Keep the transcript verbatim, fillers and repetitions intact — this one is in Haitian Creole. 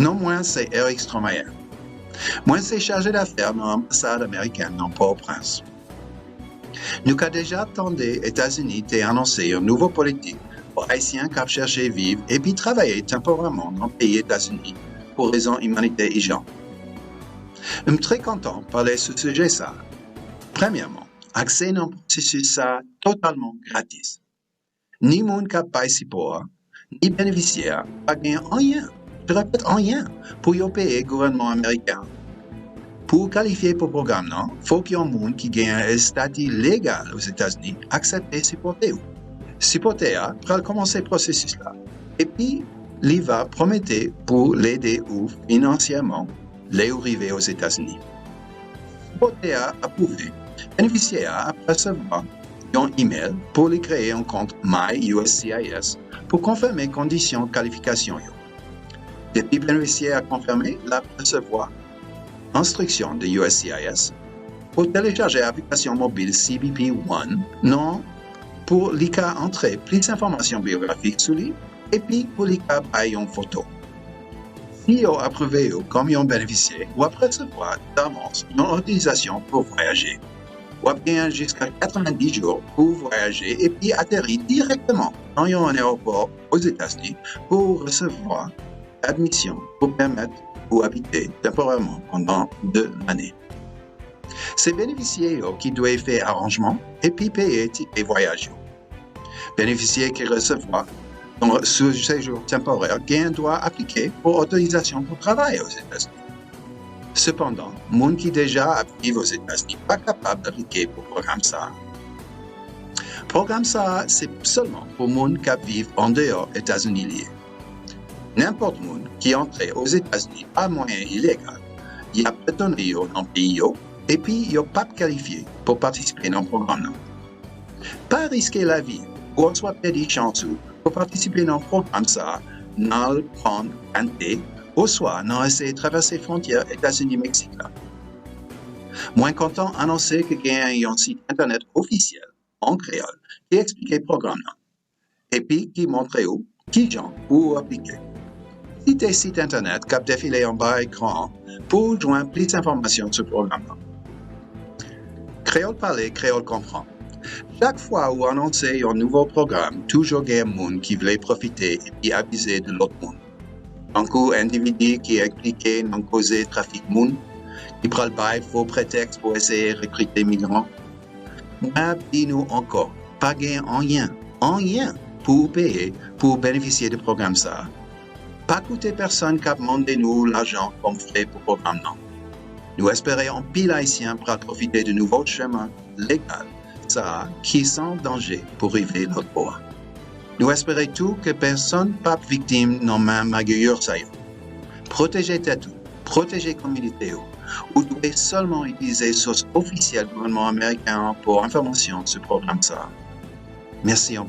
Non mwen se Eric Stromayer. Mwen se chaje dafè nan anbasad amerikèn nan Pòtoprens. Nou ka deja tande Etazini te anonse yon nouvo politik pou Ayisyen k ap chèche viv epi travay tanporèman nan peyi Etazini pou rezon imanitè ijan. M trè kontan pale sou sijè sa. Premyèman, akse nan pwosesis sa totalman gratis. Ni moun k ap bay sipò a, ni benefisyè a pa gen anyen, je répète, anyen pou yo peye gouvènman ameriken an. Pou w kalifye pou pwogram nan, fòk yon moun ki gen yon estati legal Ozetazini aksepte sipòte w. Sipòtè a pral kòmanse pwosesis la, epi li va pwomete pou l ede ou finansyèman lè ou rive Ozetazini. Sipòtè a apwouve, benefisyè a ap resevwa yon imèl pou li kreye yon kont MyUSCIS pou konfime kondisyon kalifikasyon yo. Depi benefisyè a konfime, l ap resevwa enstriksyon de USCIS pou telechaje aplikasyon mobil C B P One nan pou li ka antre plis enfòmasyon biyografik sou li epi pou li ka bay yon foto. Si yo apwouve ou kòm yon benefisyè, w ap resevwa davans yon otorizasyon pou vwayaje. W ap genyen jiska katrevendis jou pou vwayaje epi ateri dirèkteman nan yon ayewopò Ozetazini pou resevwa admisyon pou pèmèt ou abite tanporèman pandan de lane. Se benefisyè yo ki dwe fè aranjman epi peye tikè vwayaj yo. Benefisyè ki resevwa yon sou sejou tanporè gen dwa aplike pou otorizasyon pou travay Ozetazini. Sepandan, moun ki deja ap viv Ozetazini pa kapab aplike pou pwogram sa a. Pwogram sa a se sèlman pou moun k ap viv andeyò Etazini li ye. Nenpòt moun ki antre Ozetazini pa mwayen ilegal, y ap retounen yo nan peyi yo, epi yo p ap kalifye pou patisipe nan pwogram nan. Pa riske lavi ou oswa pèdi chans ou pou patisipe nan pwogram sa a nan al pran kante oswa nan eseye travèse fwontyè Etazini-Meksik la. Mwen kontan anonse ke genyen yon sit entènèt ofisyèl an kreyòl ki eksplike pwogram nan epi ki montre ou kijan pou w aplike. Vizite sit entènèt k ap defile anba ekran an pou w jwenn plis enfòmasyon sou pwogram nan. Kreyòl pale, kreyòl konprann. Chak fwa ou anonse yon nouvo pwogram, toujou gen moun ki vle pwofite epi abize de lòt moun. Tankou endividi ki enplike nan koze trafik moun, ki pral bay fo pretèks pou eseye rekrite migran. Mwen ap di nou ankò, pa gen anyen, anyen pou ou peye pou w benefisye de pwogram sa a. Pa koute pèsonn k ap mande nou lajan kòm frè pou pwogram nan. Nou espere anpil Ayisyen pral pwofite de nouvo chemen legal sa a ki san danje pou rive lòt bò a. Nou espere tou ke pèsonn p ap viktim nan men magouye sa yo. Pwoteje tèt ou, pwoteje kominote ou. Ou dwe sèlman itilize sous ofisyèl gouvènman ameriken an pou enfòmasyon sou pwogram sa a. Mèsi anpil.